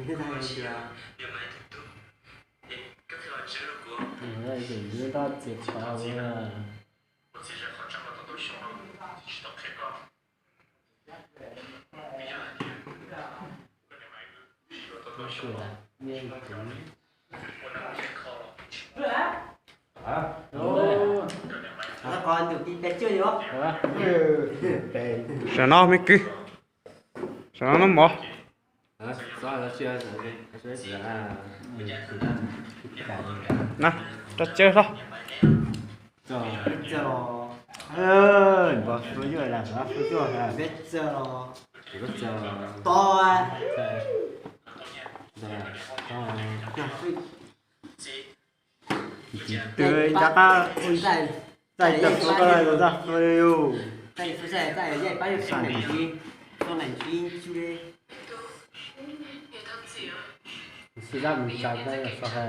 Ntawm no ces txiav txov na. Saum no me kwv, saum no no mov. Na, rau tsawg hlo. Twb rov qab txais tawm fwv ko los txog fwv li yus. Xi zab mus tsa koj yog so ha.